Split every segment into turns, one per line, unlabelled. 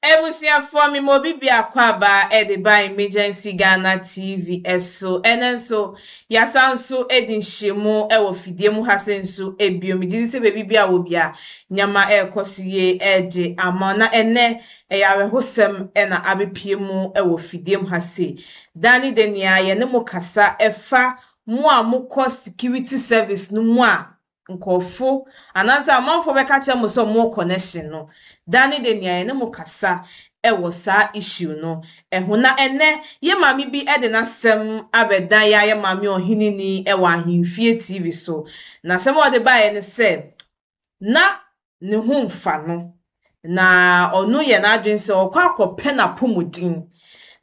Abusuafoɔ, mema obi biako aba de ba Emergency Ghana TV so. Ɛno nso, yɛasan nso di nhyiamu wɔ fidie mu ha se nso bio. Megye di sɛ baabi bi a wɔ bia, nneɛma ɛrekɔ so yie de ama. Na ɛnɛ, ɛyɛ awerɛhosɛm na abɛpie mu wɔ fidie mu ha se. Da ne da nyinaa yɛne mo kasa ɛfa mo a mokɔ security service no mu a nkurɔfo anaasɛ amanfoɔ bɛka kyerɛ mo sɛ ɔmo connection no. Da ne da nea yɛne mo kasa ɛwɔ saa issue no ɛho. Na ɛnɛ yɛ maame bi ɛde n'asɛm abɛdan yɛ ayɛ maame ɔheneni ɛwɔ Ahemfie TV so. Na asɛm a ɔde baeɛ ne sɛ na ne ho mfa no, na ɔno yɛ n'adwene sɛ ɔkɔ akɔpɛ n'apɔmuden.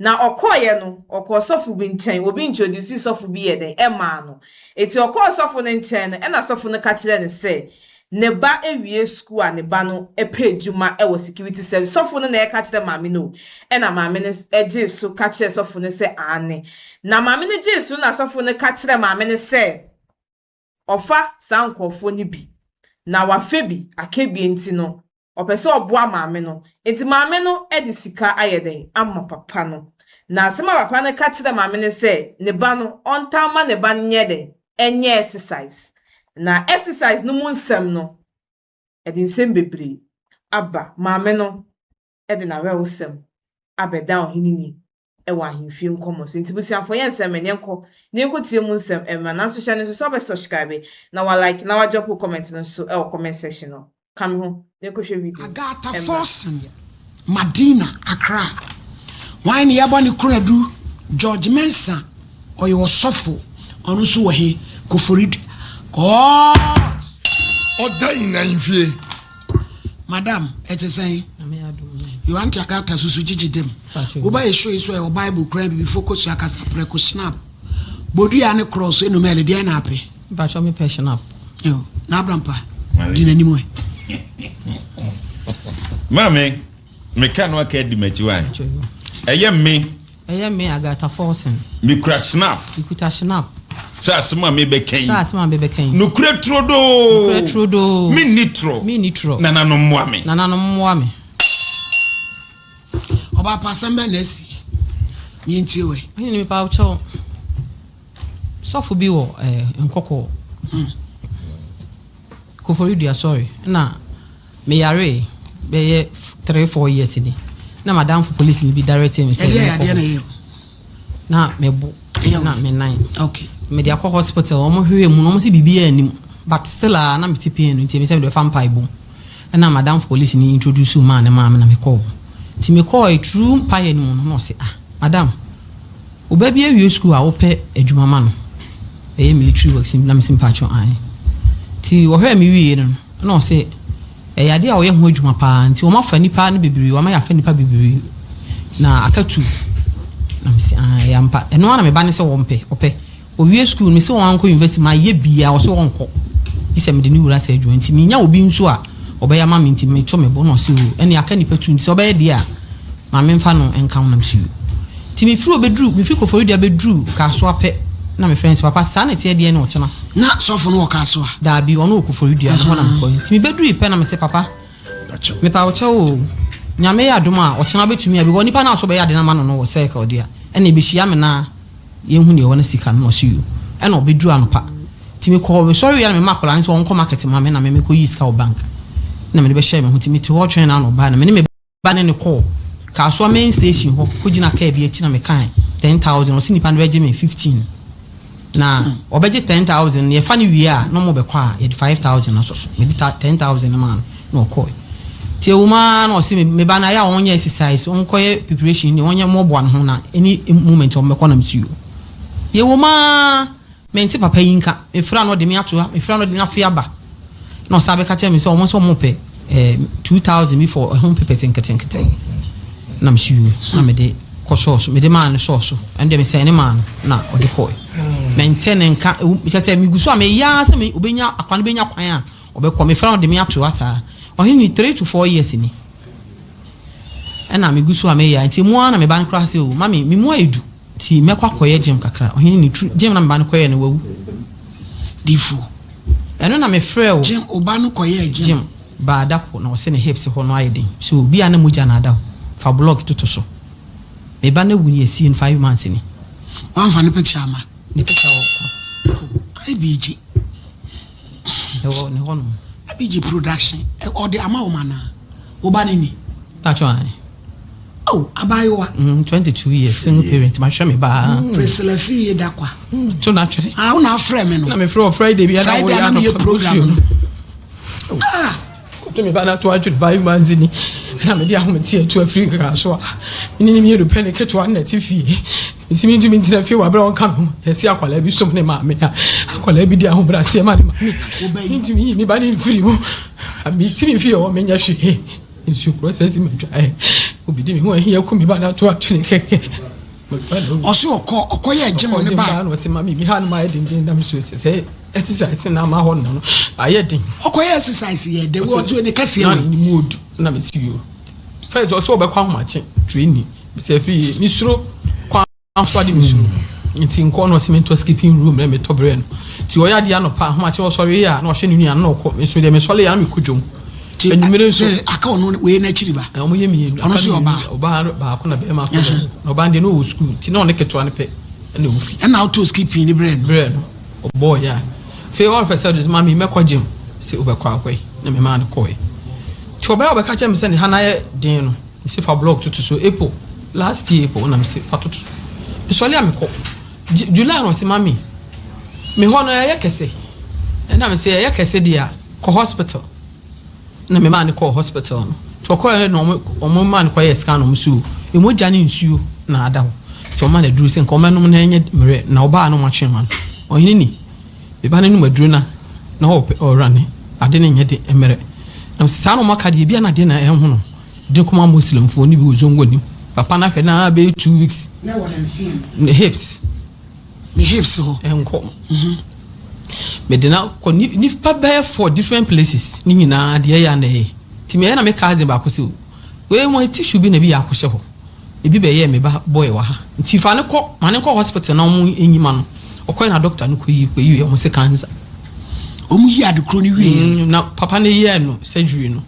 Na ɔkɔɔyɛ no, ɔkɔɔ sɔfo bi nkyɛn. Obi introduce sɔfo bi yɛ den ɛmaa no. Eti ɔkɔɔ sɔfo no nkyɛn no, ɛna sɔfo no ka kyerɛ no sɛ ne ba ewie school a ne ba no pɛ adwuma wɔ security service. Sɔfo no na ɛka kyerɛ maame no, ɛna maame no gyee so ka kyerɛ sɔfo no sɛ aane. Na maame no gyee so na sɔfo no ka kyerɛ maame no sɛ ɔfa saa nkurɔfoɔ no bi na wafa bi aka bi, nti no ɔpɛ sɛ ɔboa maame no. Nti maame no de sika ayɛ den ama papa no. Na asɛm a papa no ka kyerɛ maame no sɛ ne ba no ɔntaa ma ne ba no nyɛ den ɛnyɛ exercise. Na exercise no mu nsɛm no ɛde nsɛm bebree aba. Maame no ɛde n'awerɛhosɛm abɛda ɔheneni ɛwɔ ahemfie nkɔmmɔ so. Nti busuafoɔ, yɛn nsɛm ɛnyɛ nkɔ na yɛnkɔtie mu nsɛm ɛma. Nanso hyɛ no nso sɛ ɔbɛ subscribe na wa like na wa drop comment no nso ɛwɔ comment section no. Ka me ho na yɛnkɔhwɛ video.
Agatha Forson, Madina, Accra. Wan ne yɛbɔ ne Koradu George Mensa, ɔyɛ ɔsɔfo, ɔno nso wɔ he? Koforidua God.
Ɔda nyinaa fie.
Madam, ɛte sɛn? You want Agatha susu gyigyi dem. Woba yɛ show yi so, ɛwɔ Bible kura bibi focus akasa prɛko snap bodua ne cross enum ɛle deɛ na apɛ.
Mpatwɔ, mi pɛ snap.
Yo, na abrampa di n'anim ɛ.
Maame, meka no aka adi m'akyi wa. Ɛyɛ me.
Ɛyɛ me Agatha Forson.
Mekura snap.
Ikuta snap.
Sɛ asɛm a mebɛka yi.
Sɛ asɛm a mebɛka yi.
Nokorɛ turodoo.
Nokorɛ turodoo.
Menni torɔ.
Menni torɔ.
Nananom mmoa me.
Nananom mmoa me.
Ɔba pa, asɛm bɛ na asi? Mientie wɛ.
Ɔhene, nipa kyɛw, sɔfo bi wɔ Nkɔkɔ Koforidua, sorry, na meyare bɛyɛ 3-4 years ni, na madamfo police ni bi direct me sɛ
ɛdeɛ yɛ adeɛ na ɛyɛ.
Na mebo
Ɛyɛ
na
wo.
Me nan mede akɔ hospital, wɔn hwehwɛ mu na wɔn sɛ biribi yɛ anim, but still a na mete pain no. Nti ebi sɛ mede fa mpaebɔ, ɛna madamfo police ni introduce maa ne maame na mekɔɔ. Nti mekɔɔ true mpaeɛ no mu no, na ɔsɛ, "Ah, madam, ɔbaa bi awie school a wopɛ adwuma ma no, ɛyɛ military works." Na mesi mpaatwɔ ae. Nti wɔhwɛ me wie no, na ɔsɛ ɛyɛ adeɛ a ɔyɛ ho adwuma paa, nti wɔn afa nipa no bebree, wɔn ayɛ afa nipa bebree na aka tu. Na mesi, "Ah, ɛyɛ ampa." Ɛno ara na meba ne sɛ wɔmpɛ ɔpɛ owie school no, mesi wɔn ankɔ university ma yɛ bia, ɔsɛ wɔnkɔ gye sɛ mede ne wura sɛ adwuma. Nti menya obi nso a ɔbɛyɛ ama me, nti meto me bo. Na ɔsɛ o, ɛne aka nipa tu, nti sɛ ɔbɛyɛ deɛ a, maame mfa no nka ho. Nam si o, nti mefiri obɛduru, mefiri Koforidua bɛduru Kaasoa pɛ na mefrɛ no sɛ, "Papa, saa na ɛteɛ deɛ ne ɔkyena."
Na sɔfo no wɔ Kaasoa?
Daabi, ɔno wɔ Koforidua no hɔ na mekɔ. Nti mebɛduru pɛ na mesɛ, "Papa, mepa wo kyɛw o, Nyame yɛ adom a, ɔkyena bɛtumi a, because nipa no a so bɛyɛ ade no ama no no wɔ circle deɛ a, ɛna ɛbɛhyia me na yɛnhu deɛ ɛwɔ no sika no." Na ɔse yo. Ɛna ɔbɛduru anɔpa, nti mekɔ, mesɔre wie na mema akwadaa no sɛ ɔnkɔ market ma me, na me mekɔ yi sika wɔ bank na mede bɛhyɛ me ho. Nti mete hɔ twɛn na ano ɔbaa na me ne me ba ne ne kɔɔ Kasoa main station hɔ kɔgyina kaa bi akyi na mekae 10,000. Ɔsɛ nipa no bɛgye me 15 na ɔbɛgye 10,000. Yɛfa no wie a, na ɔmo bɛkɔ a, yɛde 5,000 aso so. Mede 10,000 no maa no na ɔkɔɛ. Nti ewu maa na ɔsɛ me ba no ayɛ a ɔnyɛ exercise, ɔnkɔyɛ preparation ne ɔnyɛ mɔboa ne ho na any moment ɔmo bɛkɔ. Nam si o, yɛwɔ maa mente papa yi nka. Mefra no, ɔde me ato ha, mefra no, ɔde n'afe aba na ɔsan bɛka kyerɛ me sɛ ɔmo nso ɔmo pɛ 2,000 bi for ɛho papers nketenkete. Na me si o, na mede kɔ sɔɔso, mede maa no sɔɔso. Ɛno deɛ, mesɛn ne maa no na ɔde kɔɛ. Mente ne nka. Kyerɛ sɛ megu so a meyɛ sɛ obɛnya akwa no, bɛnya kwan a ɔbɛkɔ. Mefra no, de me ato ha saa. Ɔhene ni 3 to 4 years ni ɛna megu so a meyɛ. Nti mu ara na meba no koraa sɛ, "O mami, me mu ayɛ du, nti mɛkɔ akɔyɛ gym kakra." Ɔhene ni tru gym na meba no kɔyɛ no, wawu.
Difo.
Ɛno na mefrɛ wo.
Gym, ɔba no kɔyɛ gym?
Gym baada ko na ɔsɛ ne hips hɔ no ayɛ den so obi a na mogya na ada hɔ. Fa blog toto so. Me ba no awu no yɛsie no 5 months ni.
Wamfa ne picture ama?
Ne picture wɔ hɔ.
Abigye.
Ɛwɔ ne hɔ nom.
Abigye Production, ɔde ama wo ma naa woba ne ni?
Patro ae.
Oh, abayewa.
22 years, single parent, mahwɛ me baa.
Priscilla Firie Dakwa.
To na twere.
Ah, wo na afrɛ me no.
Na mefrɛ wɔ Friday bi.
Friday na meyɛ program no. Ah.
To me ba na to atwere 5 months ni na mede ahomete atu afiri nkra so a mene ne mmienu pɛ ne ketewa no na ɛte fie. Mesi mentumi ntena fie wɔ aberɛ a ɔnka me ho. Yɛsi akwalaa bi som ne maame a akwalaa bi di ahobrɛaseɛ ma ne maame a mentumi yi me ba ne mfiri mu. Metumi fie hɔ menyɛ hwee. Nsuo korɔ sɛ si matwaɛ obi de me ho ahia ku me ba no ato atwene kɛkɛ.
Ɔso ɔkɔ ɔkɔ yɛ gym ne ba.
Na ɔsɛ ma mi ha no ma ayɛ denden nam so sɛ exercise na ama hɔ nom no ayɛ den.
Ɔkɔ yɛ exercise yɛ de wɔto ne kɛseɛ.
Na ne mu odu na mesi yo first ɔsɛ ɔbɛkɔ ahomakye training sɛ afei mesuro kwan so ade mesuro nti nkɔ na ɔsɛ mentɔ skipping rope na metɔ brɛ no. Nti ɔyɛ adeɛ anɔpa ahomakye ɔsɔre yɛ a na ɔhwɛ ne nua no na ɔkɔ. Nso deɛ mesɔre yɛ a na mekɔ dwom. Enyimire nso.
Sɛ aka ɔno wei n'akyiri ba.
Ɔmo yɛ mmienu.
Ɔno nso yɛ ɔbaa?
Ɔbaa baako na bɛrima akɔ na ɔbaa deɛ no wɔ sukuu nti na ɔne ketewa no pɛ ɛna ɛwɔ fie.
Ɛna ɔtɔ skipping ne brɛ no?
Brɛ no, ɔbɔɔ yɛ a afei ɔrefɛ sɛ ɔde maame mɛkɔ gym sɛ ɔbɛkɔ akɔɛ na mɛmaa no kɔɛ. Nti ɔbɛyɛ ɔbɛka kyerɛ me sɛ ne ha na yɛ den no, mesi fa block toto so. April last year, April na mesi fa toto so. Mesɔle a mekɔ July na ɔsi maame me hɔ no ɛyɛ kɛse, ɛna mesi ɛyɛ kɛse deɛ a kɔ hospital na me maa ne kɔɔ hospital no. Nti ɔkɔɛ na ɔmo maa no kɔyɛ scan na ɔmo so emogya ne nsuo na ada hɔ. Nti ɔmo ma no aduro sɛ nka ɔmo ɛnom na ɛnyɛ mmerɛ na ɔbaa no ɔmo atwe ma no. Ɔhene ni beba no nom aduro na ɔpɛ ɔwura ne ade ne nyɛ de mmerɛ na saa na ɔmo aka deɛ ebi na adeɛ na ɛho no de kɔma Muslimfoɔ ne bi wɔ zongo nim papa no ahwɛ na bɛyɛ 2 weeks.
Na ɛwɔ ne mfeɛ?
Ne hips.
Ne hips hɔ.
Ɛnkɔ. Mede na kɔ nipa bɛyɛ four different places ne nyinaa deɛ ɛyɛ ana ɛyɛ. Nti meyɛ na me cousin baako sɛ wei mo tissue bi na bi yɛ akɔhyɛ hɔ ebi bɛyɛ me ba boy wɔ ha nti fa ne kɔ ma ne kɔ hospital na ɔmo enyima no. Ɔkɔɛ na doctor no kɔ yi ɔmo sɛ cancer.
Ɔmo yi adekoro no wie?
Na papa no yɛɛ no surgery no,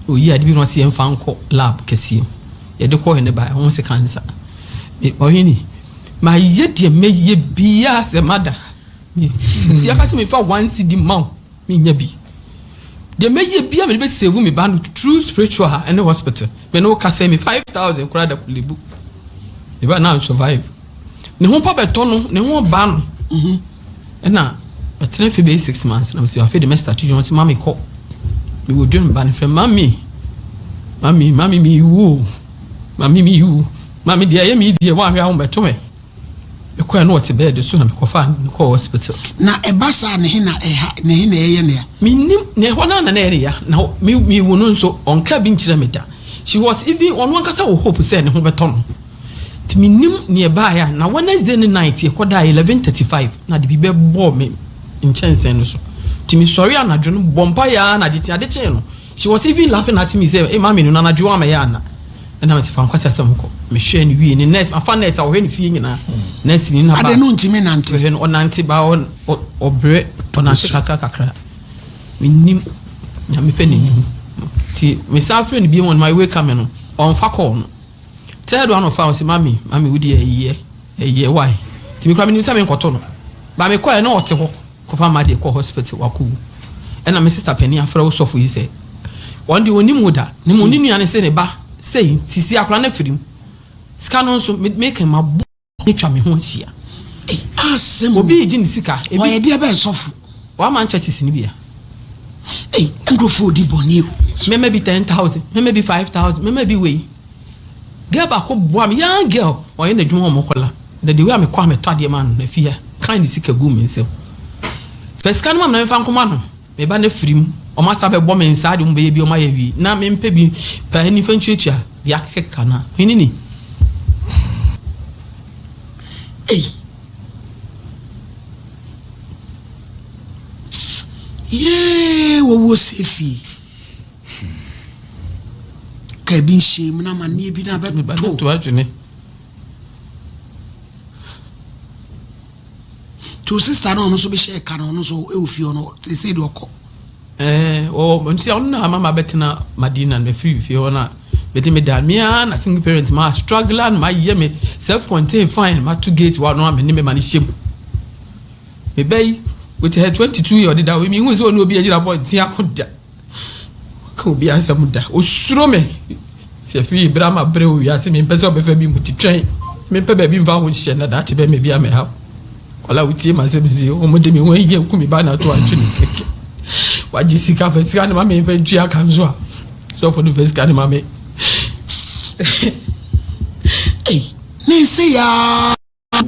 oyi ade bi na ɔsɛ yɛmfa nkɔ lab kɛseɛ mu. Yɛde kɔɔ ne ba ɔmo sɛ cancer. Ɔyɛ ni ma yɛ deɛ mɛyɛ biara sɛ mada nti aka sɛ mefa 1 cedi ma wo menya bi deɛ mɛyɛ biara mede bɛsave me ba no through spiritual ɛne hospital. Mɛ ne wo kasa mi 5,000 koraa da Korle Bu. Me ba na survive ne ho pa bɛtɔ no ne ho ba no ɛna ɛtena fie bɛyɛ 6 months na mesɛ afei de mɛstart dwuma sɛ mami kɔ mewɔ dwa me ba no frɛ mami, mami, mami, mewu o, mami, mewu, mami deɛ ɛyɛ me deɛ woahwɛ a womɛto me. Mekɔɛ na ɔte bed so na mekɔfa ne kɔɔ hospital.
Na ɛba saa ne he na ɛha ne he na ɛyɛ ne ya?
Menim na ɛhɔ no na na ɛyɛ ne ya na mewu no nso ɔnka bi nkyerɛ me da. She was even ɔno ankasa wɔ hope sɛ ne ho bɛtɔ no nti menim neɛ ɛbaeɛ a na Wednesday ne night yɛkɔdaa 11:35 na de bi bɛbɔɔ me nkyɛnsɛn no so nti mesɔre anadwo no bɔ mpa yɛ a na ade kyee no she was even laughing at me sɛ, "Hey, mami no na anadwo wa mɛyɛ ana?" Ɛna mese fa nkwasi asɛm kɔ. Mehwɛ no wie ne nurse mafa nurse a ɔhwɛ ne fie nyinaa nurse ni na ba.
Ade no ntumi nante?
Ɔhwɛ no ɔnante ba ɔbrɛ ɔnante kakra kakra. Menim Nyame pɛ n'anim nti mesan frɛ no bio wɔn ma wake me no ɔnfa call no. Third one ɔfa ɔsɛ mami, mami, wo deɛ ɛyɛ ɛyɛ why nti mekura menim sɛ menkɔto no ba mekɔɛ na ɔte hɔ kɔfa ma deɛ kɔ hospital wakɔwu. Ɛna me sister panin afrɛ wo sɔfo yi sɛ wɔn deɛ onim wo da ne mu ne nua ne sɛ ne ba sei sisi akora no afiri mu sika no nso meka ma bo atwa me ho ahyia.
Asɛm.
Obi gye ne sika.
Ebi ɔyɛ deɛ bɛn sɔfo?
Wama churches ni bia.
Ei, nkurɔfoɔ di bɔne o.
Mɛmɛ bi 10,000, mɛmɛ bi 5,000, mɛmɛ bi wei. Girl baako boa me, young girl, ɔyɛ n'adwuma wɔ Mɔkɔla na de wei a mekɔ a metɔ adeɛ ma no na fie kan ne sika gu me nsam fɛ sika no ma me na mefa nkɔma no. Meba no afiri mu ɔmo asa bɛbɔ me nsa de ɔmo bɛyɛ bi ɔmo ayɛ wie na mempɛ bi paa nifa ntuatua deɛ akekeka no a hwene ni.
Ei, yee, wɔwuo sɛ fie ka bi nhyɛ mu na amanneɛ bi na
meba no
bɛto
to adwene.
Nti wo sister no ɔno nso bɛhyɛ ka no ɔno nso ɛwɔ fie hɔ no sɛsei deɛ ɔkɔ?
Ɛɛ, ɔwɔ nti ɔno na ama ma bɛtena Madina na firi fie hɔ na
Mede me da me ara na single parent ma struggle a na mayɛ me self contained fine mato gate wɔ ano a me ne me ma no hyɛ mu. Me ba yi with her 22 year ɔdeda hɔ yi mehu sɛ ɔne obi agyina abɔnten ako da. Ɔka obi asɛm da. Osuro me. Sɛ afiri berɛ ama berɛ wɔ wiase mempɛ sɛ ɔbɛfa bi mu ti twɛn. Mempɛ baabi mfa ho nhyɛ na daakye bɛma bi amɛhaw. Kwala wotie m'asɛm sie wɔn de me ho ayi aku me ba na ato atwene kɛkɛ. Wagye sika fa sika no ma me mfa ntua ka nso a sɔfo no fa sika no ma me.
Ei, ne nse yaa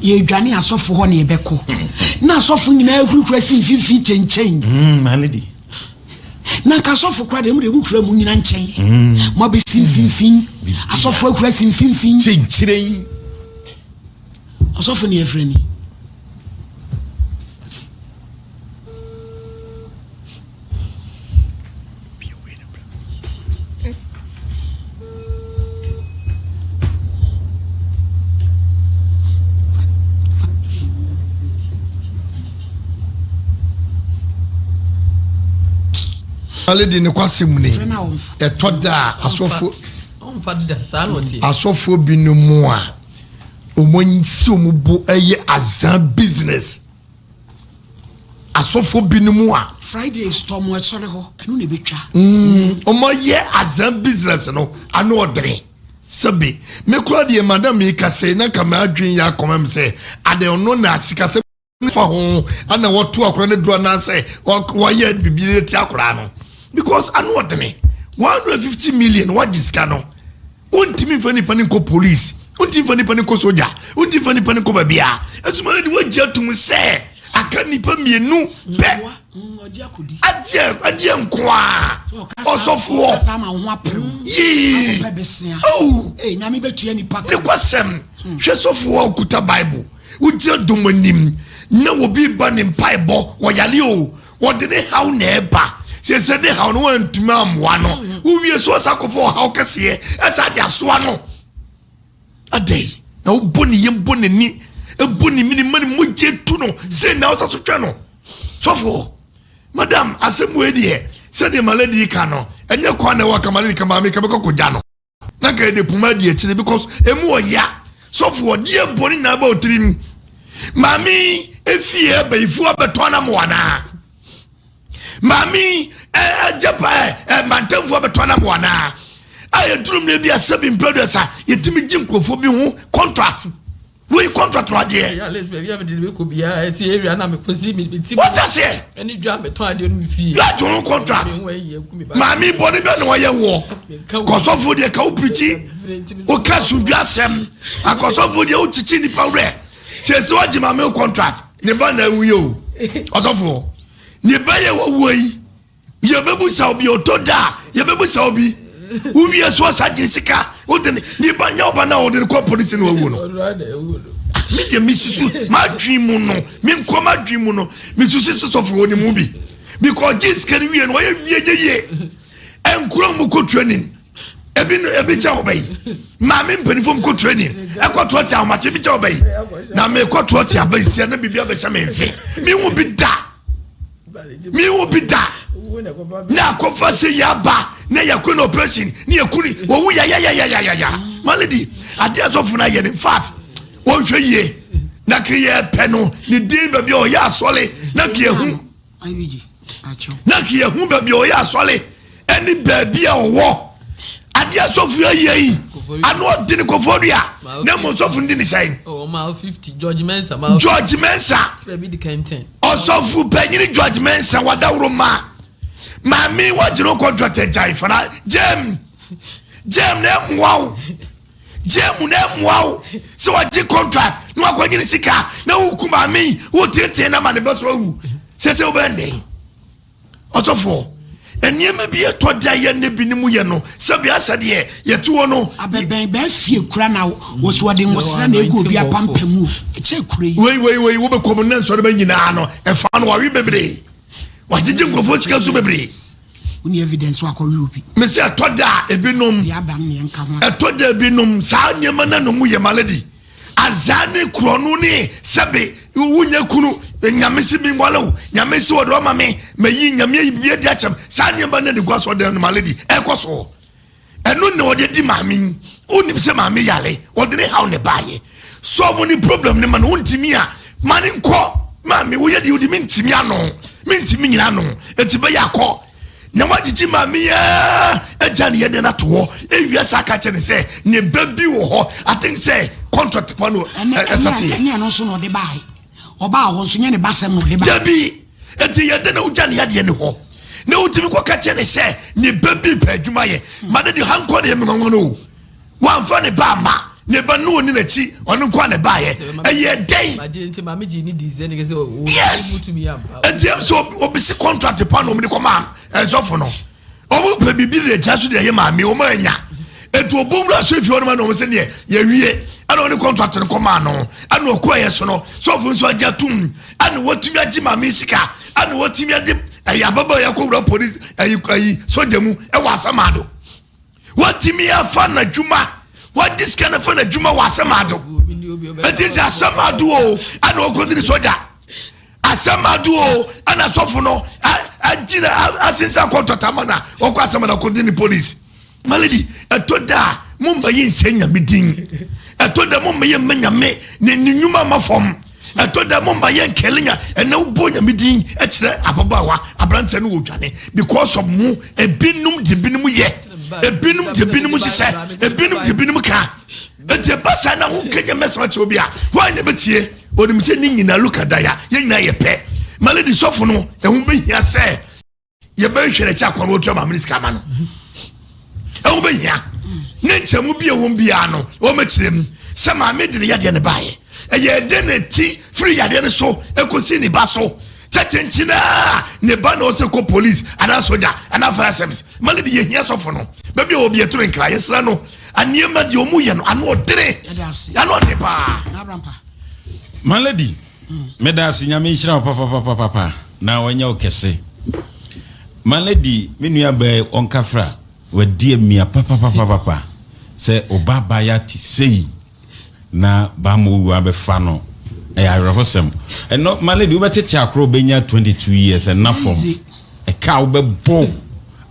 yɛdwane asɔfo hɔ na yɛbɛkɔ na asɔfo nyinaa hurihura si mfimfini kyɛnkyɛn.
My lady.
Na nka asɔfo koraa deɛ mo deɛ mo kura mu nyina nkyɛn. Mo abɛsi mfimfini. Asɔfo akura si mfimfini.
Kyɛnkyerɛn.
Ɔsɔfo ne yɛfrɛ ni.
Ale di ne kwasɛm ni ɛtɔ da a asɔfo asɔfoɔ binom a wɔn si wɔn bo yɛ azan business asɔfo binom a.
Friday storm ɛsɔre hɔ ɛno na ebetwa.
Wɔn ayɛ azan business no ano ɔdene sɛbi me kura deɛ madam yi kasa yi na nka m'adwene yɛ akɔma mi sɛ ade ɔno na asikasɛm fa ho ana wɔto akora no duro anaasɛ wɔyɛ biribi de ti akora no because ano ɔdene 150 million wagye sika no wontumi nfa nipa no nkɔ police, wontumi nfa nipa no nkɔ soja, wontumi nfa nipa no nkɔ baabi a ɛsoma no de wagye atum sɛ aka nipa mmienu pɛ adeɛ adeɛ nko a ɔsɔfoɔ yii oh ne kwasɛm hwɛ sɔfoɔ a okuta bible wogyina dɔm anim na obi ba ne mpaebɔ wɔyale o wɔde ne haw na ɛba sɛsɛ ne haw no wantumi ammoa no wowie so ɔsa akɔfa ɔhaw kɛseɛ ɛsa de asoa no adɛn na wobɔ ne yam bɔ n'ani ɛbɔ ne mini ma ne mogya tu no sɛ na wosa so twɛ no sɔfoɔ madam asɛm wei deɛ sɛdeɛ malady ka no ɛnyɛ kwan na ɛwɔ ka malady ka maame ka bɛkɔ kɔgya no na ka yɛde poma adi akyire because emu ɔya sɔfoɔ deɛ bɔ ne nyinaa bɛ ɔtirim maame efie abayifoɔ abɛtɔ anam wɔ anaa maame ɛgye pa ɛ mantamfoɔ abɛtɔ anam wɔ anaa a yɛduru mmerɛ bi a sɛbi mprɛduasa yɛtumi gye nkurɔfoɔ bi ho contract wei contract no adeɛ wọ́n aseɛ yàtò ho contract maame bɔne bɛ na wɔyɛ wɔ kɔsɔfo deɛ ka wo pirikyi woka sundua asɛm akɔsɔfo deɛ wokyikyi nipa werɛ sɛsɛ wagye maame wo contract ne ba na awuye o ɔsɔfoɔ ne ba yɛ wɔwuo yi yɛbɛbusa obi ɔtɔ da a yɛbɛbusa obi wowie so ɔsa gye sika wode ne ne ba nyɛ ɔba no a wɔde no kɔ polisi na wawu no me deɛ mesusu m'adwene mu no menkɔ m'adwene mu no mesusu sɛ sɔfo wɔ ne mu bi because gye sika no wie no ɔyɛ wie gye yie nkura mu kɔ training ebi no ebi kyɛ ɔbɛ yi maame mpanyinfoɔ mu kɔ training ɛkɔ toɔ te ahomakye ebi kyɛ ɔbɛ yi na mekɔ toɔ te aba esia na biribi abɛhyɛ me nfe mehu bi da mehu bi da na akɔfa sɛ yaba na yɛkɔ no operation ne yɛku ne wɔwu yayayayayaya malady adeɛ asɔfo no ayɛ no in fact wɔnhwɛ yie na ke yɛpɛ no ne din baabi a ɔyɛ asɔre na ke yɛhu na ke yɛhu baabi a ɔyɛ asɔre ɛne baabi a ɔwɔ adeɛ asɔfo ayɛ yi ano ɔde ne kɔfoɔ dua na mmom sɔfo no di ne sɛn George Mensah ɔsɔfo panyini George Mensah wadaworo ma maame wagyina wo contract agyae fana gyem gyem na ɛmmoa wo gyem na ɛmmoa wo sɛ wagye contract na wakɔgye ne sika na woku maame yi wotetee na ma ne bɛ so awu sɛ sɛ wobɛn dɛn ɔsɔfoɔ nneɛma bi ɛtɔ da yɛ ne binom yɛ no sɛbi asɛ deɛ yɛte hɔ no.
Abɛbɛn bɛɛ fie kura na wɔsi wɔde nwosra na egu obi apampam mu ɛkyɛ kura yi.
Wei wei wei wobɛkɔ mu ne nsɔre bɛ nyinaa no ɛfa no wawe bebree wagyegye nkurɔfoɔ sika nso bebree.
Woni evidence wakɔwe obi.
Mesi ɛtɔ da a ebinom ɛtɔ da ebinom saa nneɛma na no mu yɛ malady. Azaa ne korɔno ne sɛbe wonyɛ kunu nyame se mi nwale wo nyame se wɔde ɔma me mayi nyame ayi biribi adi akyɛm saa nneɛma no na ɛgu asɔɔdan no ma lady ɛkɔ soɔ. Ɛno na ɔde di maame yi. Wonim sɛ maame yare, ɔde ne haw na ɛbaeɛ. Solve ne problem no ma no, wontumi a, ma no nkɔ. Maame, woyɛ deɛ wode mentumi ano, mentumi nyina ano, enti bɛyɛ akɔ. Na wagyegye maame yi ara agya ne yɛde no ato hɔ. Ewia saa ka kyerɛ no sɛ ne ba bi wɔ hɔ. I think sɛ contract pa no ɛsate yɛ.
Ɛnyɛ ɛno nso na ɔde baeɛ. Ɔbaa hɔ nso nyɛ ne ba sɛm na ɔde baeɛ.
Dabi, enti yɛ dɛn na wogya ne yadeɛ no hɔ na wotumi kɔka kyerɛ no sɛ ne ba bi pɛ adwuma yɛ? Ma ne de ha nkɔ ne yɛ me nwanwa no o. Wamfa ne ba amma, ne ba no ɔni n'akyi, ɔno nko a na ɛbaeɛ. Ɛyɛ dɛn? Yes, ɛnti ɛm sɛ obisi contract pa na ɔmo de kɔma ɛsɔfo no. Ɔmo pɛ biribi de agya so de ɛyɛ maame, ɔmo anya. Ɛnti ɔbɔ wura so efi hɔ no ma na ɔmo sɛ neɛ yɛwie, ɛna ɔde contract no kɔmaa no, ɛna ɔkɔ ɛyɛ so no, sɔfo nso agye atum, ɛna watumi agye maame sika, ɛna watumi agye ɛyɛ ababaawa yɛ akɔ wura polisi ɛyi ɛyi sɔgya mu ɛwɔ asamado. Watumi afa n'adwuma, wagye sika no afa n'adwuma wɔ asɛm ado. Ɛti sɛ asɛm ado o, ɛna ɔkɔdi ne sɔgya. Asɛm ado o, ɛna sɔfo no agyina asensan kɔntɔta ma na ɔkɔ asɛm na ɔkɔdi ne polisi. My lady, ɛtɔ da a momma yɛnhyɛ nyame din. Ɛtɔ da momma yɛmma nyame ne ne nnwuma ma fam. Ɛtɔ da momma yɛnkɛle nya ɛnɛ wobɔ nyame din kyerɛ ababaawa aberanteɛ no wɔdwane because of mo ebinom de binom yɛ ebinom de binom hyehyɛ ebinom de binom ka ɛti ɛba saa na woka nyame asɛm akyerɛ obi a hwan na ɛbɛtie onim sɛ ne nyinaa luka daya yɛn nyinaa yɛ pɛ malady sɔfo no ɛho bɛhia sɛ yɛbɛhwɛ n'akyi akwan wɔtua maame no sika ama no ɛho bɛhia ne nkyɛmu bi a ɛwɔ biara no wɔmɛkyerɛ mu sɛ maame de ne yadeɛ no baeɛ ɛyɛ ɛdɛn na ti firi yadeɛ no so ɛkɔsi ne ba so kyɛkyɛnkyin a ne ba na ɔsɛ kɔ police anaa sogya anaa fire service ma ne de yɛhia sɔfo no baabi a wɔbi ɛtoro nkra yɛsrɛ no anneɛma deɛ ɔmu yɛ no ano ɔdene ano ɔde paa.
My lady, Meda ase Nyame nhyira wo papapapapa na wanyɛ wo kɛse. My lady me nua baa yi ɔnkafra wadi amia papapapapa sɛ ɔba abaayewa te sei na bamma owu abɛfa no ɛyɛ awerɛhosɛm. Ɛnɔ my lady wobɛtete akoro wobɛnya 22 years ɛna fam ɛka a wobɛbɔ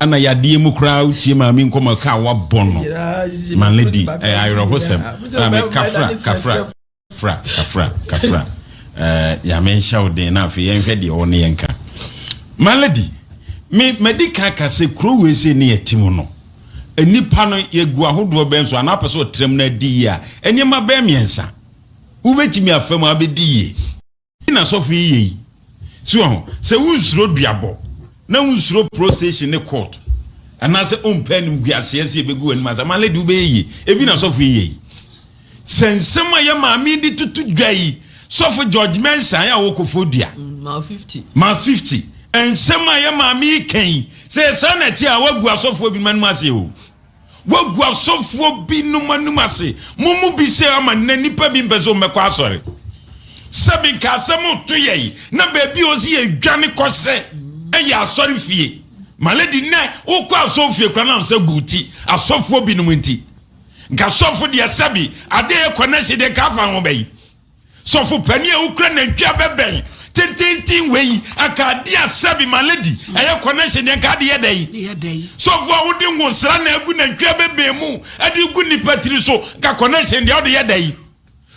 ɛna yadeɛ mu koraa wotie maame nkɔmɔ ɛka a wabɔ no my lady ɛyɛ awerɛhosɛm. Maame kafra kafra. Kafra, kafra, kafra. Eh, Nyame nhyɛ wo den na afei yɛnhwɛ deɛ ɔwɔ ne yɛnka. My lady, me madi kan ka sɛ kuro wei sei ne yɛte mu no, nnipa no yɛgu ahodoɔ bɛn so anaa wopɛ sɛ ɔtram no adi yie a, nneɛma bɛn mmiɛnsa wobɛtumi afa mu abɛdi yie. na sɔfo yi yɛ yi? So wahu? Sɛ wonsuro duabɔ, na wonsuro pro station ne court, anaasɛ wompɛ animguaseɛ sɛ yɛbɛgu w'anim ase, my lady wobɛyɛ yie. Ebi na sɔfo yi yɛ yi. Sɛ nsɛm a yɛ maame yi de toto dwa yi, sɔfo George Mensah a ɔwɔ Koforidua,
Mile 50.
Mile 50, nsɛm a yɛ maame yi ka yi, sɛ saa na ɛte a, wagu asɔfoɔ binom anim ase o. Woagu asɔfoɔ binom anim ase. Mo mu bi sɛ ama nnɛ nnipa bi mpɛ sɛ wɔmmɛkɔ asɔre. Sɛbi nka asɛm reto yɛn na baabi a ɔsi yɛdwane kɔhyɛ yɛ asɔre fie. My lady nnɛ wokɔ asɔre fie koraa na sɛ gu ti asɔfoɔ binom nti. Nka sɔfo deɛ sɛbi adeɛ yɛ connection deɛ nka afa ho bɛyi. Sɔfo panin a wokura nantwi abɛbɛn tententen wei anka ade a sɛbi ma lady ɛyɛ connection deɛ nka ade yɛ dɛn? Sɔfo a wode ngosra na agu nantwi abɛbɛn mu ɛde gu nipa tiri so nka connection deɛ wode yɛ dɛn?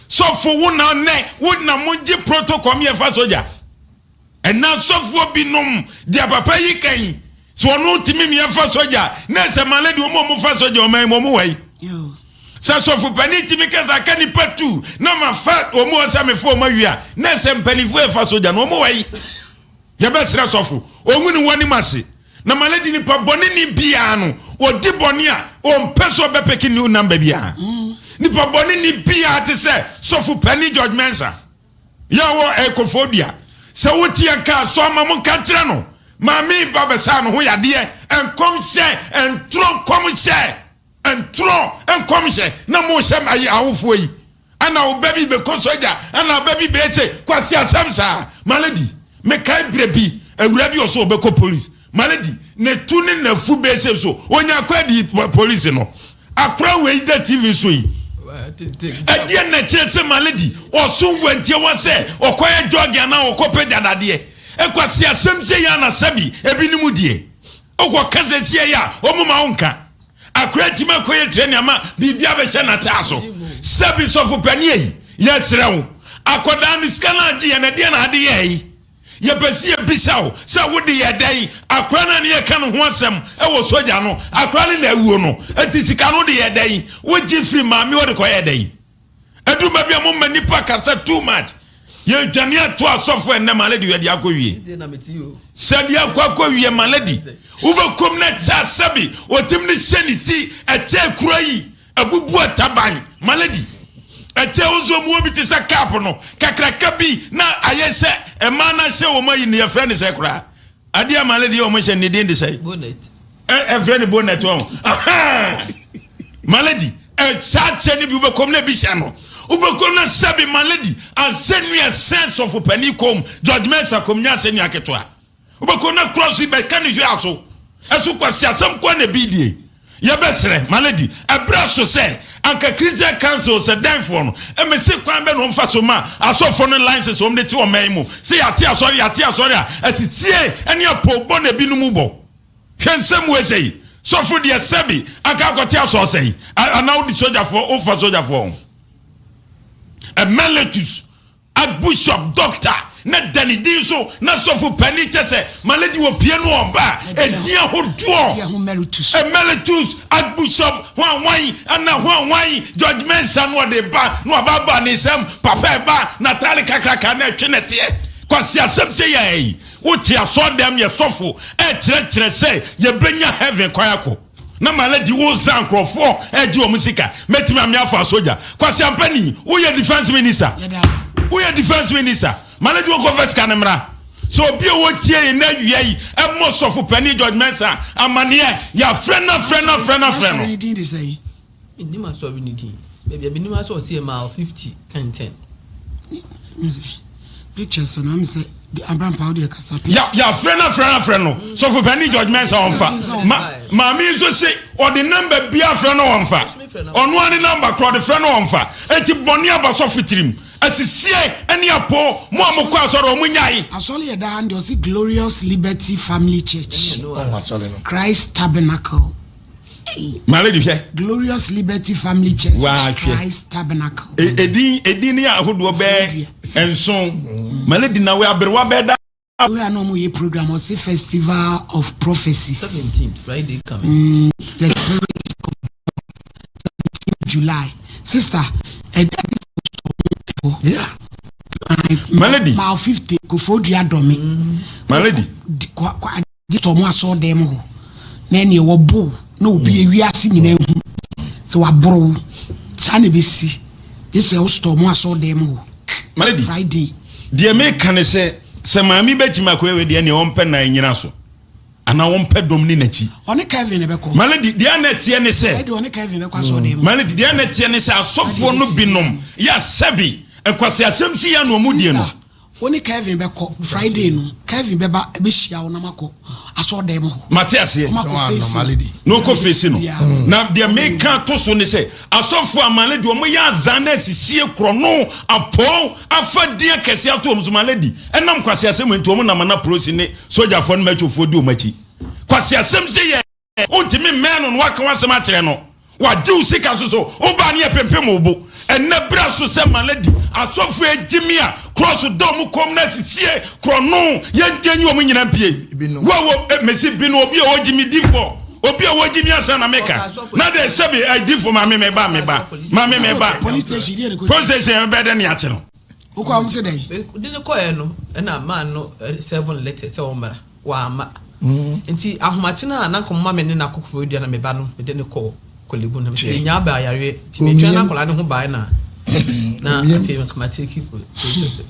Sɔfo wo na nɛ wo na mo gye protocol mi ɛfa sogya. Ɛna asɔfoɔ bi nom deɛ papa yi ka yi sɛ ɔno tumi mia fa sɔgya na sɛ ma lady wɔn a wɔn fa sɔgya ɔman mu wɔn wɔ yi sɛ sɔfo panin tumi kasa aka nipa tu na ma fa wɔn wɔ sɛ mefa wɔn awie a na sɛ mpanimfoɔ yɛ fa sɔgya no wɔn wɔ yi yɛbɛsrɛ sɔfo wɔn ne wɔn anim ase na ma lady nipa bɔne ni biara no wɔdi bɔne a wɔn pɛ sɛ ɔbɛpɛki new number biara nipa bɔne ni biara te sɛ sɔfo panin George Mensah. Yɛ wɔ ɛkɔfoɔ dua. Sɛ wo teɛ nka a sɔ ama mo nka nkyerɛ no. Maame ba bɛsaa ne ho yadeɛ. Nkɔmhyɛ, ntorɔ nkɔmhyɛ, ntorɔ nkɔmhyɛ na mo hyɛ ayi awofoɔ yi. Ɛna wo ba bi bɛkɔ sogya, ɛna ba bi bɛyɛ se, kwasi asɛm saa. My lady, mekae berɛ bi, awura bi ɔso ɔbɛkɔ police. Malady, ne to ne n'afu bɛsɛ so onya kɔ adi polisi no. Akora wei da TV so yi. Ɛdeɛ na kyerɛ sɛ Malady ɔso wantie wa sɛ ɔkɔyɛ jɔge anaa ɔkɔ pagya dadeɛ. Ɛkwasi asɛm sɛ yɛ ana sɛbi ebinom deɛ. Ɔkɔ kasa sie yɛ a ɔmo ma wo nka. Akora atumi akɔyɛ training ama biribi abɛhyɛ n'ataa so. Sɛbi sɔfo panin ei, yɛsrɛ wo, akwadaa no sika no agye yɛn no, ɛdeɛn na ade yɛɛe? Yɛpɛ sɛ yɛbisa wo sɛ wode yɛ dɛn? Akora no a ne yɛka ne ho asɛm wɔ sogya no, akora no na awuo no, enti sika no wode yɛ dɛn? Wogye firi maame hɔ de kɔyɛɛ dɛn? Ɛduru baabi a moma nnipa kasa too much. Yɛdwane ato asɔfo ɛnnɛ ma lady yɛde akɔ wie. Sɛ de akɔ akɔ wie ma lady. Wobɛkɔm na ɛkyɛ asɛbi ɔtim ne hyɛ ne ti ɛkyɛ kura yi abubu ataban ma lady. Ɛkyɛ wo nso mu obi te sɛ cap no kakraka bi na ayɛ sɛ ɛmaa no ahyɛ wɔn ayi no yɛfrɛ ne sɛ koraa. Adeɛ a ma lady yɛ wɔn hyɛ ne din de sɛ.
Bonnet.
Ɛfrɛ ne bonnet wɔn. Ma lady saa kyɛ no bi wobɛkɔm na ebi hyɛ no. Wobɛkɔm na sɛbi ma lady asɛnnua sɛn sɔfo panin kɔm George Mensah kɔm nyɛ asɛnnua ketewa. Wobɛkɔm na cross yi bɛka ne hwɛ aso. Ɛso kwasi asɛm kɔ na ebi die. Yɛbɛsrɛ, my lady, ɛberɛ aso sɛ anka Christian Council sɛ dɛnfoɔ no mmese kwan bɛ na wɔmfa so ma asɔfoɔ no license wɔn de te ɔman yi mu sɛ yɛate asɔre yɛate asɔre a asisie ne apoobɔ na ebinom bɔ. Hwɛ nsɛm wei sɛi, sɔfo deɛ sɛbi anka akɔte asɔɔ sɛi anaa wode sogyafoɔ wofa sogyafoɔ ho. Emeritus Archbishop, Doctor, na da ne din so, na sɔfo panin kyɛ sɛ Malady wɔ pie no ɔba a, edin ahodoɔ, Emeritus, Archbishop, hwan hwan, ɛna hwan hwan, George Mensah no ɔde ba, na waba aba ne nsam, papa ɛba, n'ataare kakraka na ɛtwe nɛteɛ. Kwasi asɛm sɛ yɛ yi, wote asɔɔdɛm yɛ sɔfo, ɛkyerɛkyerɛ sɛ yɛbɛnya heaven kwan akɔ. Na malady wo za nkurɔfoɔ ɛgye wɔn sika mɛtumi ame afa sogya Kwasi Ampani woyɛ defence minister woyɛ defence minister malady wo nkɔfa sika no mmra sɛ obi a wɔtie yi na awia yi ɛmmɔ sɔfo panin George Mensah amaneɛ yɛafrɛ no afrɛ no afrɛ no afrɛ no.
Mennim asɔre no din. Baabi a menim ara sɛ ɔte yɛ mile 50 kɛntɛn.
Pictures no am sɛ abrampa wo deɛ kasa
picture. Ya yafrɛ no afrɛ no afrɛ no sɔfo panin George Mensah ɔnfa ma maame yi nso se ɔde number bi afrɛ no ɔnfa ɔno ara ne number korɔ ɔde frɛ no ɔnfa eti bɔne aba sɔfo tirim asisie ɛne apo mo a mokɔ asɔre ɔmo nyae.
Asɔre yɛ daa no deɛ ɔse Glorious Liberty Family Church Christ Tabernacle.
My lady hwɛ.
Glorious Liberty Family Church
Waa hwɛ.
Christ Tabernacle.
E- Edin edin ne ahodoɔ bɛɛ nson. My lady na wɔ aberewa bɛɛ da.
Wei a na wɔn yɛ program ɔsi Festival of Prophecies.
17th Friday coming.
The Spirit of God 17 July. Sister, ɛda bi sɛ
Yeah.
My lady.
Mile 50 Koforidua Dɔme.
My lady.
Di- kwa- kwa- Gye sɛ ɔmo asɔɔdan mu hɔ na ɛneɛ wɔbo wo na obi ewiase nyinaa hu sɛ waboro wo saa na ebesi gye sɛ wo stɔ ɔmo asɔɔdan mu hɔ
Malady,
Friday.
deɛ meka ne sɛ, sɛ maame bɛtumi akɔyɛ wei deɛ ɛneɛ ɔmpɛ nan nyina so anaa ɔmpɛ dɔm ne n'akyi.
Ɔne Kevin na ɛbɛkɔ.
Malady, deɛ na ɛteɛ ne sɛ,
Friday ɔne Kevin bɛkɔ asɔɔdan mu.
Malady, deɛ na ɛteɛ ne sɛ asɔfoɔ no binom yɛ sɛbi nkwaseasɛm si yɛ na wɔn die no.
Sister, Wo ne Kevin bɛkɔ Friday no, Kevin bɛba bɛhyia wo na moakɔ asɔɔdan mu hɔ.
Mate aseɛ.
Moakɔ face no.
Na ɔkɔ face no. Na deɛ meka ato so ne sɛ, asɔfoɔ a my lady wɔn yɛ azan na asisie korɔno apɔn afa din akɛseɛ ato wɔn so my lady ɛnam kwaseasɛm nti wɔn nam ana polisi ne sogyafoɔ ne mɛtwofoɔ di wɔn akyi. Kwaseasɛm sɛ yɛ. Wontumi mmɛn no na woaka w'asɛm akyerɛ no. Wagye wo sika nso so. Wobaa ne yɛpempem wo bo. Ɛnnɛ berɛ aso sɛ Malady asɔfoɔ agyimi a krɔso da wɔn kɔn mu na asisie korɔno yɛnyi wɔn nyina mpie. Wo a wɔ eh, mesi bi no obi a ɔgyimi difoɔ obi a wɔgyimi ansa na meka na de sɛbi eh, difoɔ maame meba meba maame meba
Police station deɛ ne kɔ.
police station bɛdɛ ne akye no.
Wokɔ a wɔn se dɛn?
De ne kɔɛ no ɛna man no seven letters sɛ ɔmmra. Wamma. Nti ahomakye no a na anka wɔma me ne no akɔ Koforidua na me ba no, mede no kɔɔ Korle-Bu na mese yɛnya aba ayareɛ nti metwɛn na akwadaa no ho bae na na afei nka ma take process.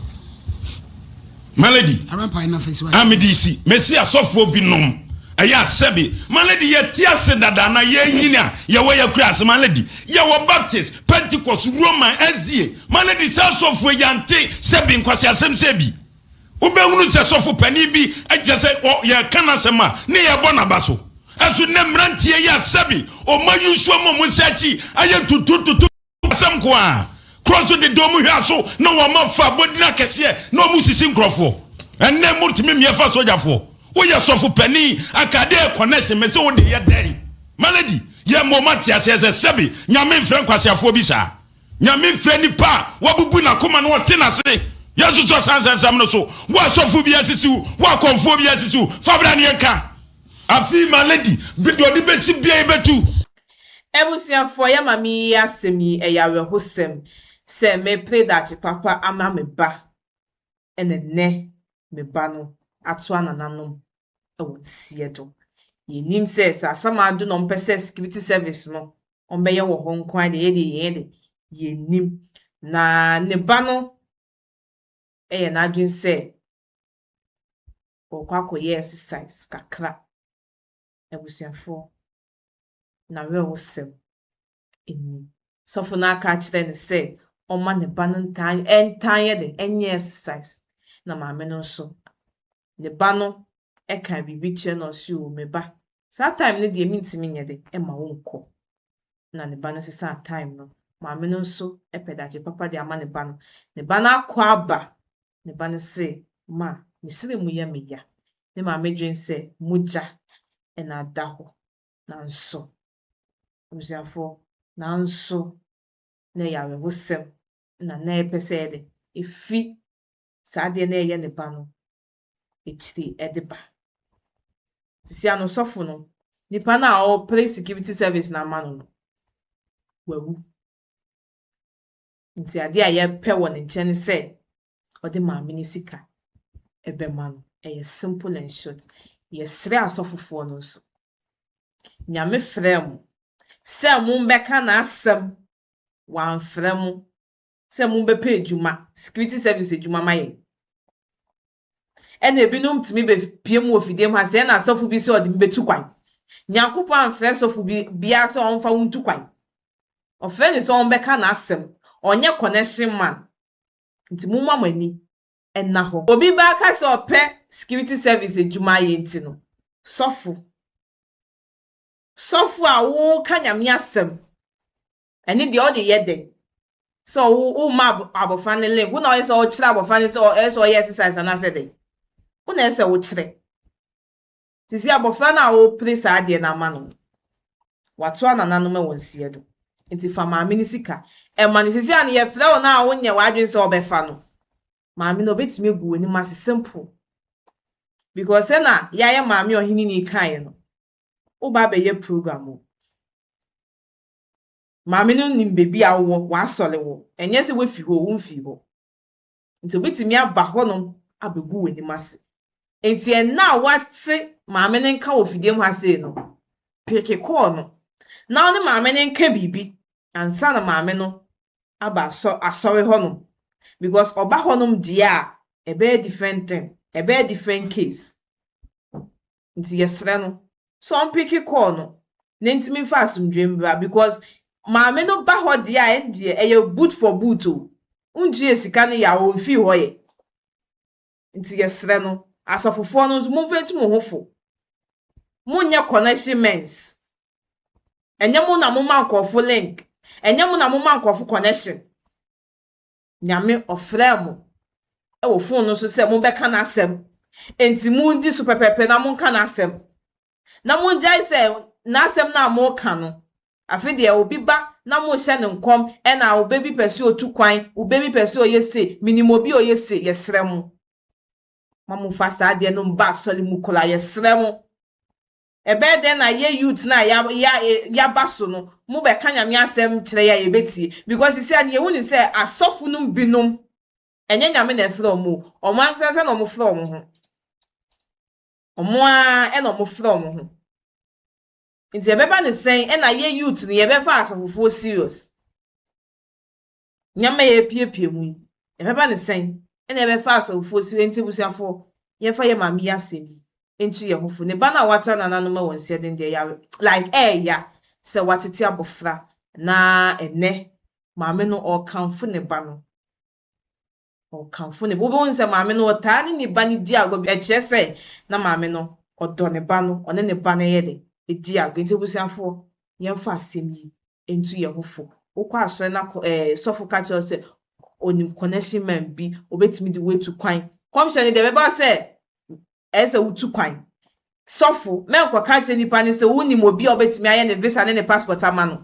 Malady, a mede si mesi asɔfoɔ binom ɛyɛ asɛbe malady yɛte ase dada na yɛnyini a yɛwɔ yɛkura ase malady yɛwɔ Baptist, Pentecost, Roman, SDA malady sɛ asɔfoɔ yɛante sɛbe nkwasi asɛm sɛ bi. Wobɛhunu sɛ sɔfo panin bi kyerɛ sɛ yɛreka n'asɛm a, ne yɛrebɔ n'aba so. Ɛnso nnɛ mmeranteɛ yi a sɛbe wɔn ayi nsuo ama wɔn nsa akyi ayɛ ntutu-ntutu asɛm nko ara. Korɔ nso deda wɔn hwɛ aso na wɔn afa abɔdin akɛseɛ na wɔn resisi nkorɔfoɔ. Ɛnnɛ motumi mmea fa sogyafoɔ. Woyɛ sɔfo panin anka adeɛ yɛ connection mese wode yɛ dɛn? Malady. Yɛma wɔn ate aseɛ sɛ sɛbe Nyame mfrɛ nkwaseafoɔ bi saa. Nyame mfrɛ nipa a wabubu n'akoma na ɔte n'ase. Yɛnsosɔ saa nsɛnsɛm no so. Wo asɔfo bi asisi wo, wo akɔmfoɔ bi asisi wo, fa bra na yɛnka. Afei my lady, deɛ ɔde bɛsi biara yɛbɛtu.
Abusuafoɔ yɛ ma me yi asɛm yi ɛyɛ awerɛhosɛm sɛ me pere daakye papa ama me ba ɛna nnɛ me ba no atoa nananom wɔ nseɛ do. Yɛnnim sɛ sɛ Asamando na ɔmpɛ sɛ security service no ɔmbɛyɛ wɔ hɔ nko ara deɛ yɛdeɛ yɛn de yɛnnim. Na ne ba no yɛ n'adwene sɛ ɔrekɔ akɔyɛ exercise kakra. Abusuafoɔ, n'awerɛhosɛm nni. Sɔfo no aka akyerɛ no sɛ ɔmma ne ba no ntaa ɛntaa nyɛ den ɛnyɛ exercise. Na maame no nso, ne ba no ka biribi kyerɛ no ɔse o me ba, saa time no deɛ mentumi nyɛ den ɛmma wonkɔ. Na ne ba no sesaa time no. Maame no nso pɛ dakye papa de ama ne ba no. Ne ba no akɔ aba, ne ba no se, ma, me sere mu yɛ me ya. Ne maame dwen sɛ mogya na ada hɔ. Nanso, abusuafoɔ, nanso na ɛyɛ awerɛhosɛm na na ɛpɛ sɛ ɛyɛ dɛ ɛfi saa adeɛ na ɛyɛ ne ba no akyiri de ba. Sisi ano sɔfo no, nipa no a ɔrepere security service no ama no no, wawu. Nti adeɛ a yɛpɛ wɔ ne nkyɛn ne sɛ ɔde maame no sika ɛbɛma no. Ɛyɛ simple and short. Yɛsrɛ asɔfofoɔ no nso. Nyame frɛ mo sɛ mombɛka n'asɛm, wamfrɛ mo sɛ mombɛpɛ adwuma, security service adwuma ma yɛn. Ɛna ebinom tumi bɛpie mu wɔ fidie mu ha sɛ ɛna asɔfo bi sɛ ɔde me bɛtu kwan. Nyankopɔn amfrɛ sɔfo bi biara sɛ ɔmfa wo ntu kwan. Ɔfrɛ no sɛ ɔmbɛka n'asɛm. Ɔnyɛ connection man. Nti momma mo ani ɛna hɔ. Obi ba ka sɛ ɔpɛ security service adwuma ayɛ nti no, sɔfo, sɔfo a woka Nyame asɛm, ɛne deɛ ɔde yɛ dɛn? Sɛ wo woma abɔfra no link, wo na ɔyɛ sɛ ɔkyerɛ abɔfra no sɛ ɔyɛ sɛ ɔyɛ exercise anaasɛ dɛn? Wo na ɛsɛ wokyerɛ. Sisi abɔfra no a wɔrepere saa adeɛ no ama no, watoa nananom wɔ nseɛ do. Nti fa maame no sika. Ɛma no sisi a no yɛfrɛ wo no a wonyɛ w'adwene sɛ ɔbɛfa no. Maame no obetumi egu w'anim ase simple. Because sɛna yɛayɛ maame ɔhene ni kaeɛ no, woba abɛyɛ program o. Maame no nim beebi a wowɔ, w'asɔre wɔ. Ɛnyɛ sɛ woafi hɔ o, womfii hɔ. Nti obetumi aba hɔnom abɛgu w'anim ase. Nti ɛnna a wate maame no nka wɔ fidie mu ha sei no, pick call no na ɔne maame no nka biribi ansa na maame no aba asɔre hɔnom. Because ɔba hɔnom deɛ a, ɛbɛyɛ different thing, ɛbɛyɛ different case. Nti yɛsrɛ no sɛ ɔmpick call no na ntumi mfa asomdwe mbra because maame no ba hɔ deɛ a ɛndeɛ ɛyɛ boot for boot o. Wontua sika no yɛ a ɔmfii hɔ yɛ. Nti yɛsrɛ no, asɔfofoɔ no nso momfa ntu mo ho fo. Monyɛ connection mens. Ɛnyɛ mo na moma nkurɔfo link. Ɛnyɛ mo na moma nkurɔfo connection. Nyame ɔfrɛ mo ɛwɔ phone no so sɛ mombɛka n'asɛm. Nti mundi so pɛpɛɛpɛ na monka n'asɛm. Na mongyae sɛ n'asɛm no a moka no, afei deɛ obi ba na mohyɛ no nkɔm ɛna obe bi pɛ sɛ otu kwan, obe bi pɛ sɛ ɔyɛ se, minim obi a ɔyɛ se, yɛsrɛ mo. Ma momfa saa adeɛ no mba asɔre mu koraa, yɛsrɛ mo. Ɛbɛyɛ dɛn na yɛ youth na yɛaba so no, mobɛka Nyame asɛm kyerɛ yɛ a yɛbɛtie. Because sisi a yɛhu ne sɛ asɔfo no binom, ɛnyɛ Nyame na ɛfrɛ ɔmo o, ɔmo ankasa na ɔmo frɛ ɔmo ho. Ɔmo ara ɛna ɔmo frɛ ɔmo ho. Nti ɛbɛba ne sɛn ɛna yɛ youth no yɛbɛfa asɔfofoɔ serious. Nneɛma yɛ epiepie mu yi, ɛbɛba ne sɛn ɛna yɛbɛfa asɔfofoɔ serious. Nti abusuafoɔ, yɛmfa yɛ maame yi asɛm yi ntu yɛn ho fo. Ne ba no a watra nananom wɔ nseɛ den deɛ yare like ɛɛya sɛ watete abɔfra na ɛnɛ maame no ɔrekamfo ne ba no. Ɔrekamfo ne ba. Wobɛhu sɛ maame no ɔtaa ne ne ba no di agorɔ bi. Ɛkyerɛ sɛ na maame no ɔdɔ ne ba no, ɔne ne ba no yɛ de edi agorɔ. Nti abusuafoɔ, yɛmfa asɛm yi ntu yɛn ho fo. Wokɔ asɔre na sɔfo ka kyerɛ wo sɛ onim connection man bi, obetumi de wo atu kwan. Kɔmhyɛ no deɛ ɛbɛba sɛ ɛyɛ sɛ wotu kwan. Sɔfo, mɛnkɔka nkyerɛ nipa no sɛ wonim obi a ɔbɛtumi ayɛ ne visa ne ne passport ama no.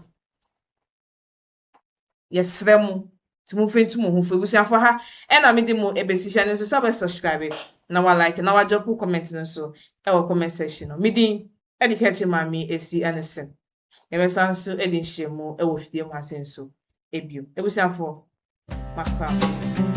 Yɛsrɛ mo, nti momfa ntu mo ho fo. Abusuafoɔ ha ɛna mede mo ɛbɛsi hyɛ no nso sɛ wobɛ subscribe na wa like na wa drop comment no nso ɛwɔ comment section no. Me din ɛde Kɛkyɛ Maame Esi ɛne Sen. Yɛbɛsan nso ɛde nhyiamu ɛwɔ fidie mu ha se nso ɛbio. Abusuafoɔ, makra mo.